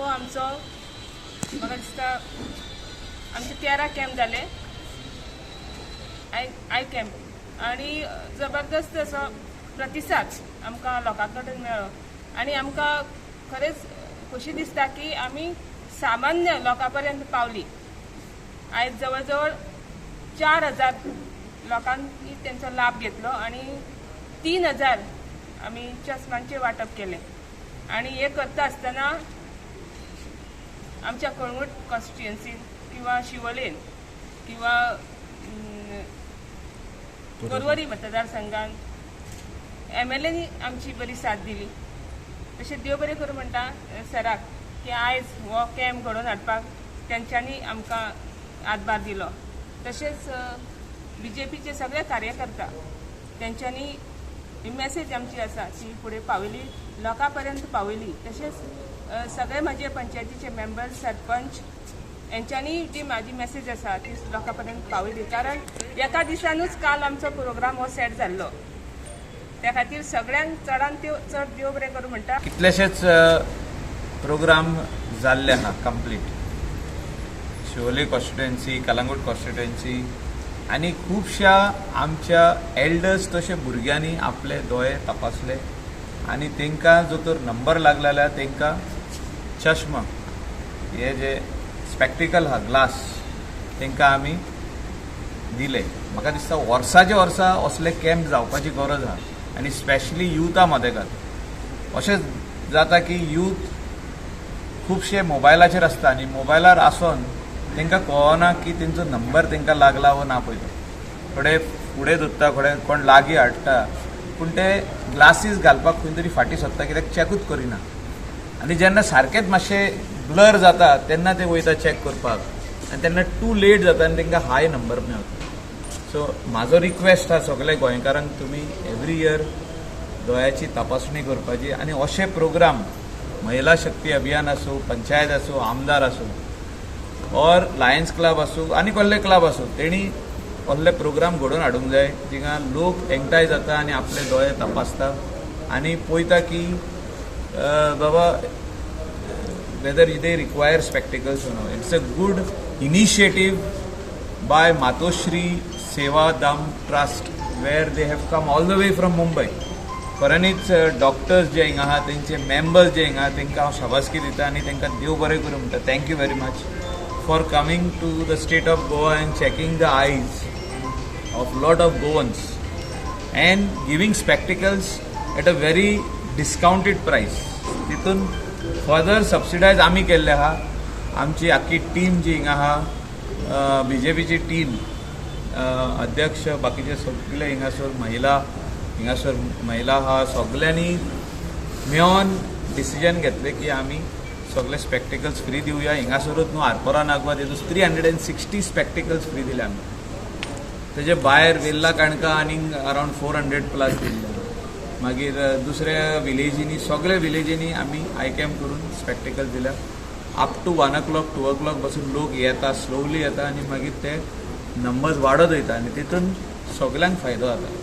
आमचो, म्हाका दिसता, आमचे 13 कॅम्प जाले, I I camp आनी जबरदस्त असो प्रतिसाद आमकां लोकां कडेन मेळ्ळो आनी आमकां खरेंच खोशी दिसता की आमी सामान्य लोकां पर्यंत पावली. आयज जवळ जवळ 4000 लोकांनी तेंचो लाभ घेतलो आनी 3000 आमी चष्मांचे वांटप केलें. आनी हें करता आसतना आमच्या कळंगूट कॉन्स्टिट्युएन्सीन किंवा शिवोलेन किंवा पर्वरी मतदारसंघान एमएलएनी आमची बरी साथ दिली. तशें देव बरें करूं म्हणटा सराक की आयज हो कॅम्प घडोवन हाडपाक तेंच्यांनी आमकां हातभार दिलो. तशेंच बीजेपीचे सगळे कार्यकर्ता, तेंच्यांनी ही मॅसेज आमची आसा ती फुडें पावयली, लोकां पर्यंत पावयली. तशेंच सगळे म्हाजे पंचायतीचे मेंबर्स, सरपंच हेंच्यांनी जी म्हाजी मॅसेज आसा ती लोकां पर्यंत पावयली, कारण एका दिसानूच काल आमचो प्रोग्राम हो सेट जाल्लो. त्या खातीर सगळ्यांक चडान त्यो चड देव बरें करूं म्हणटा. कितलेशेच प्रोग्राम जाल्ले आहा complete Siolim constituency, Calangute constituency आनी खुबश्या आमच्या एल्डर्स तशे भुरग्यांनी आपले दोळे तपासले आनी तांकां जो तर नंबर लागला जाल्यार तांकां चश्मा, हे जे स्पॅक्टिकल आहा, ग्लास तांकां आमी दिले. म्हाका दिसता वर्साचे वर्सा असले कॅम्प जावपाची गरज आहा आनी स्पेशली युथा मदेकात. अशें जाता की यूथ खुबशे मोबायलाचेर आसता आनी मोबायलार आसोन तांकां कळना की तेंचो नंबर तांकां लागला वो ना. पयलो थोडे फुडें दोत्ता, थोडे कोण लागीं हाडटा, पूण ते ग्लासीस घालपाक खंय तरी फाटीं सरता, कित्याक चॅकूच करिना. आनी जेन्ना सारकेंच मातशें ब्लर जाता तेन्ना ते वयता चॅक करपाक आनी तेन्ना टू लेट जाता आनी तांकां हाय नंबर मेळटा. सो म्हाजो रिक्वेस्ट आहा सगल्या गोंयकारांक, तुमी एवरी इयर दोळ्याची तपासणी करपाची आनी अशे प्रोग्राम, महिला शक्ती अभियान आसूं, पंचायत आसूं, आमदार आसूं ऑर लायन्स क्लब आसूं आनी कसले क्लब आसूं, तेणी असले प्रोग्राम घडोवन हाडूंक जाय जिंगा लोक एकठांय जाता आनी आपले दोळे तपासता आनी पळयता की बाबा, whether they require spectacles or no. It's a good initiative by Matoshri Seva Dham Trust, where they have come all the way from Mumbai. खऱ्यांनीच डॉक्टर्स जे हिंगा आहा, तेंचे मेंबर्स जे हिंगा आहा, तेंकां हांव शाबासकी दिता आनी तेंकां देव बरें करूं म्हणटा. Thank you very much for coming to the state of Goa and checking the eyes of lot of Goans and giving spectacles at a very discounted price. तितून फर्दर सबसिडायज आमी केल्ले आहा. आमची आख्खी टीम जी हिंगा आहा, बीजेपीची टीम, अध्यक्ष, बाकीचे सगळे हिंगासर महिला, हिंगासर महिला आहा, सगल्यांनी मेळोन डिसिजन घेतलें की आमी सगळे स्पेक्टिकल्स फ्री दिवया. हिंगासरूच न्हू, आरपोरा, नागवा, तितून 360 spectacles free दिले आमी. तेजे भायर वेल्ला, काणका आनी अरावंड 400+ दिल्ले. मागीर दुसऱ्या विलेजींनी, सगळ्या विलेजींनी आमी I camp करून स्पेक्टिकल दिल्या. Up to 1 o'clock, 2 o'clock बसून लोक येता, स्लोवली येता आनी मागीर ते नंबर्स वाडत वयता आनी तितून सगल्यांक फायदो जाता.